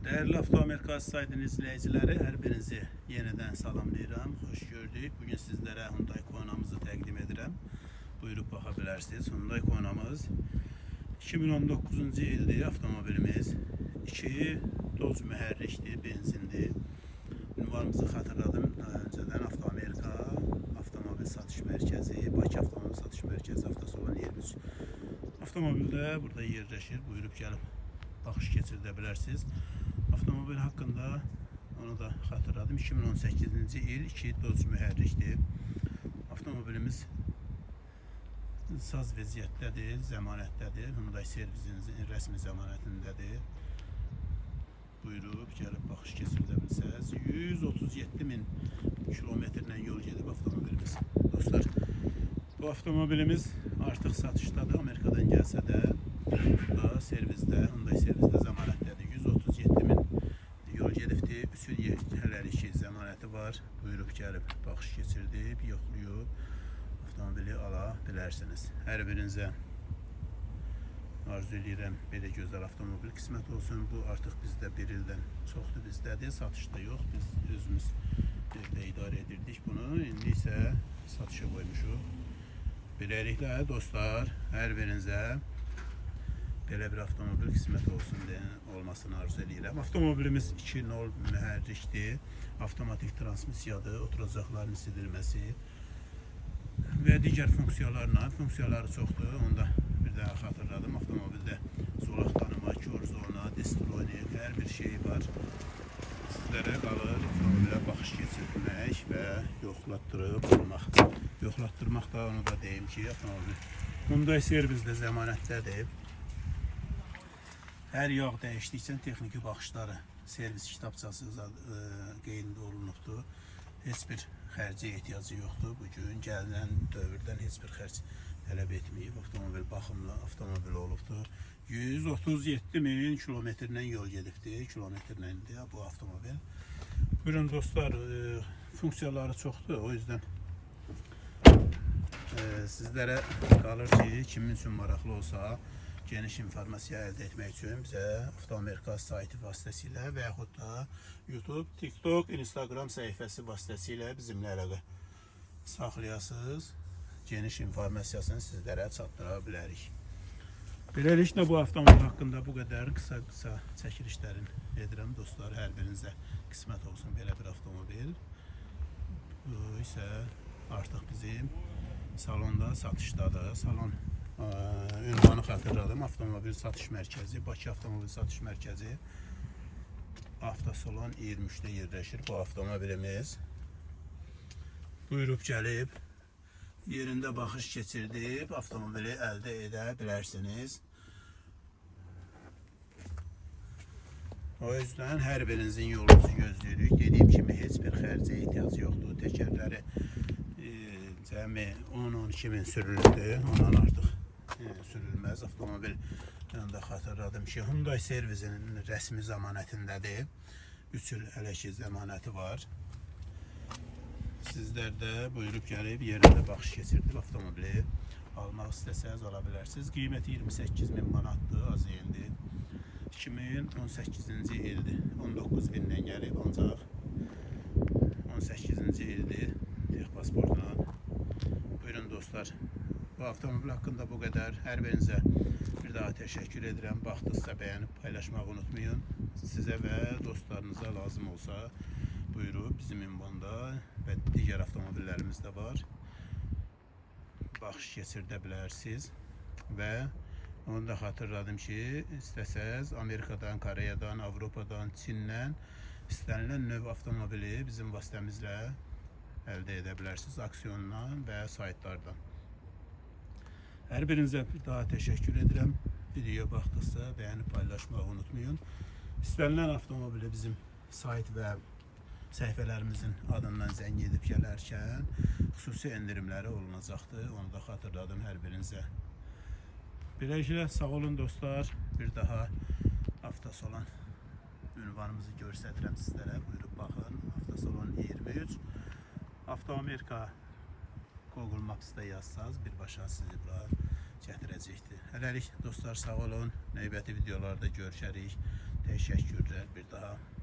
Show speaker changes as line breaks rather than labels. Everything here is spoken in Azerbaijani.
Dəyərli Avtoamerika saytının izləyiciləri, hər birinizi yenidən salamlayıram. Xoş gördük. Bugün sizlərə Hyundai Kona'mızı təqdim edirəm. Buyurub baxa bilərsiniz. Hyundai Kona'mız 2019-cu ildir avtomobilimiz. 2 Dodge mühərrikdir, benzindir. Ünvanımızı xatırladım daha öncədən. Avtoamerika Avtomobil Satış Mərkəzi, Bakı Avtomobil Satış Mərkəzi, Avtosalon 23. Avtomobil də burada yerləşir. Buyurub gəlib baxış keçirdə bilərsiniz. Avtomobil haqqında onu da xatırladım. 2018-ci il 2 Dodge mühərrikdir. Avtomobilimiz saz vəziyyətdədir, zəmanətdədir. Hyundai servisinizin rəsmi zəmanətindədir. Buyurub gəlib baxış keçirdə bilsəniz 137 min kilometrlə yol gedib avtomobilimiz. Dostlar, bu avtomobilimiz artıq satışdadır. Amerikadan gəlsə də da servisdə, Hyundai servisdə zəmanətdədir. 137 min yol gedibdir. 3 il hələlik ki zəmanəti var. Buyurub gəlib baxış keçirdib, yoxlayıb avtomobili ala bilərsiniz. Hər birinizə arzu eləyirəm belə gözəl avtomobil qismət olsun. Bu artıq bizdə bir ildən çoxdur bizdədir. Satışda yox. Biz özümüz evdə idarə edirdik bunu. İndi isə satışa qoymuşuq. Beləliklə dostlar, hər birinizə belə bir avtomobil qismət olsun deyə olmasını arzu eləyirəm. Avtomobilimiz 2.0 mühərrikdir. Avtomatik transmissiyadır, oturacaqların isidilməsi və digər funksiyalarla, funksiyaları çoxdur. Onu da bir daha xatırladım. Avtomobildə zolaq tanıma, kör zona, distronik, hər bir şey var. Sizlərə qalır avtomobilə baxış keçirmək və yoxlatdırıb almaq. Yoxlatdırmaq da onu da deyim ki, avtomobil Hyundai servisdə zəmanətdədir. Hər yağ dəyişdikcə texniki baxışları, servis kitabçası qeyd olunubdur. Heç bir xərcə ehtiyacı yoxdur. Bu gün gələn dövrdən heç bir xərc tələb etməyib. Avtomobil baxımlı avtomobil olubdur. 137 min kilometrlə yol gedibdir. Kilometrlə bu avtomobil. Buyurun dostlar, funksiyaları çoxdur. O yüzden sizlərə qalır ki, kimin üçün maraqlı olsa, geniş informasiya əldə etmək üçün bizə Avtoamerika saytı vasitəsilə və yaxud da YouTube, TikTok, Instagram səhifəsi vasitəsilə bizimlə əlaqə saxlayasınız. Geniş informasiyasını sizlərə çatdıra bilərik. Beləliklə bu avtomobil haqqında bu qədər qısa-qısa çəkilişlərin edirəm dostlar. Hər birinizə qismət olsun belə bir avtomobil. Bu isə artıq bizim salonda satışdadır. Salon ünvanı xatırladım. Avtomobil Satış Mərkəzi, Bakı Avtomobil Satış Mərkəzi. Avtosalon 23-də yerləşir bu avtomobilimiz. Buyurub gəlib yerində baxış keçirdib avtomobili əldə edə bilərsiniz. O yüzden hər birinizin yolunuzu gözləyirik. Dediyim kimi heç bir xərcə ehtiyacı yoxdur. Təkərləri cəmi 10-12 min sürülübdür. Ondan artıq sürülməz. Avtomobil onu da xatırladım ki, Hyundai servisinin rəsmi zəmanətindədir. 3 il hələ ki zəmanəti var. Sizlər də buyurub gəlib yerində baxış keçirdib avtomobili almaq istəsəniz ala bilərsiniz. Qiyməti 28 min manatdır, az indi. 2018-ci ildir. 19 bindən gəlib ancaq 18-ci ildir tex pasportla. Buyurun dostlar. Bu avtomobil haqqında bu qədər. Hər birinizə bir daha təşəkkür edirəm. Baxdıqsa bəyənib paylaşmağı unutmayın. Sizə və dostlarınıza lazım olsa buyurub bizim ünvanda və digər avtomobillərimiz də var. Baxış keçirdə bilərsiniz və onu da xatırladım ki, istəsəz Amerikadan, Koreyadan, Avropadan, Çindən istənilən növ avtomobili bizim vasitəmizlə əldə edə bilərsiniz auksiondan və saytlardan. Hər birinizə bir daha təşəkkür edirəm. Videoya baxdıqsa bəyənib paylaşmağı unutmayın. İstənilən avtomobili bizim sayt və səhifələrimizin adından zəng edib gələrkən xüsusi endirimləri olunacaqdır. Onu da xatırladım hər birinizə. Beləliklə sağ olun dostlar. Bir daha avtosalon ünvanımızı göstərirəm sizlərə. Buyurub baxın. Avtosalon 23. Avtoamerika Google Maps-da yazsanız birbaşa sizi bura gətirəcəkdir. Hələlik dostlar sağ olun. Növbəti videolarda görüşərik. Təşəkkürlər bir daha. Bir daha.